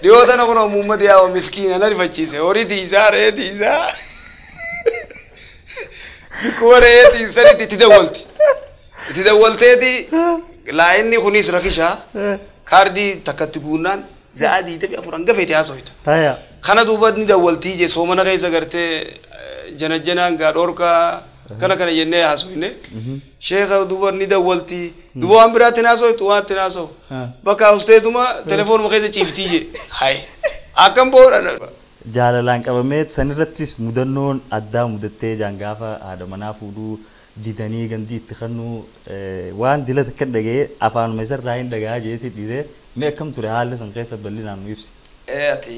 Dhiyoo tana kun uummata yaa miskiina na rifachiise. Horii tiisaa re'ee tiisaa. Bikkuma re'ee tiisanitti itti dawwalti. Itti dawwalteeti laayinni kunis rakishaa kaardii takkatti guunnaan za'a 24 hanga feete haasofta. Haya. Kana duuba ni dawwaltii je soomana keessa gartee jana janaan gaa dhorkaa kana kana jennee haasofne. Sheeka duuba ni dawwaltii duuba waan biraatti haasoftu waan itti haasofu. Bakka hausteetuma telefoonuma keessa ciiftii je. Hayi akkam boodha. Jaalalaan qabamee sanirrattis mudannoon addaa mudattee jaan gaafa haadha manaa fuudhuu didanii gandii itti kennuu waan dila takka dhaga'ee afaanuma isarraa hin dhaga'aa jeetii dhiisee mee akkam ture haalli san keessa bal'inaan nu ibsi. Ati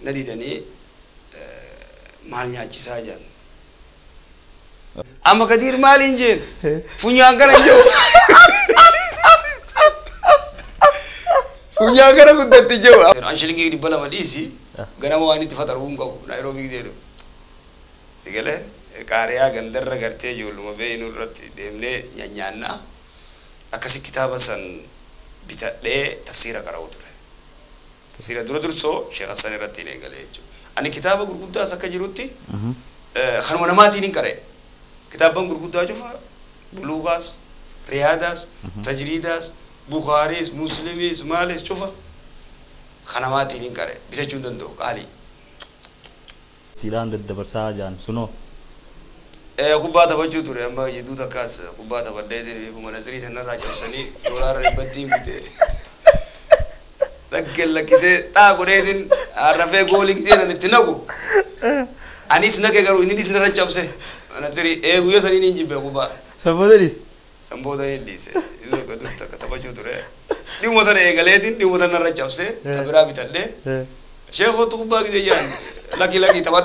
na didanii maal nyaachisaa jaan. Amma Kadiir maaliin jeen funyaan kana hin jiru. Funyaan kana guddatti jiru. An shilingii 200 dhiisi ganama waan itti faxaruu hin qabu Naayiroobii jedhu. Sigalee qaariyaa gandarra gartee ijoolluma beeynu irratti deemnee nyaanyaannaa akkasi kitaaba san bitadhee tafsiira qara'u ture. Tafsiira dura dursoo Sheekh Hassan irratti hin eegale jechuudha. Ani kitaaba gurguddaas akka jirutti kanuma namaatiin hin qara'e. Kitaaban gurguddaa cufa Buluugaas, Riyaadaas, Tajriidaas, Bukaariis, Muslimiis, maalis cufa kanamaatiin hin qara'e. Bitachuu hin danda'u qaalii. Siidhaan daddabarsaa jaan sunoo. Kubbaa taphachuu ture amma jidduu takkaas kubbaa taphadheetiin ifuma nasirii sanarraa cabsanii doolaara dhibbattiin bitee. Raggeen lakkisee xaa godheetiin rafee goolii gisee itti naqu. Anis naqe garuu innis narra cabse. Nasirii guyyaa saniin hin jibbe kubbaa. Sanboota dhiiste. Sanboota hin dhiise. Isu akka dur takka taphachuu ture. Dhimma tana eegaleetiin dhimma tana narra cabse tabiraa bitadhee. Sheekootu kubbaa gisee jaan lakki lakki taphadha.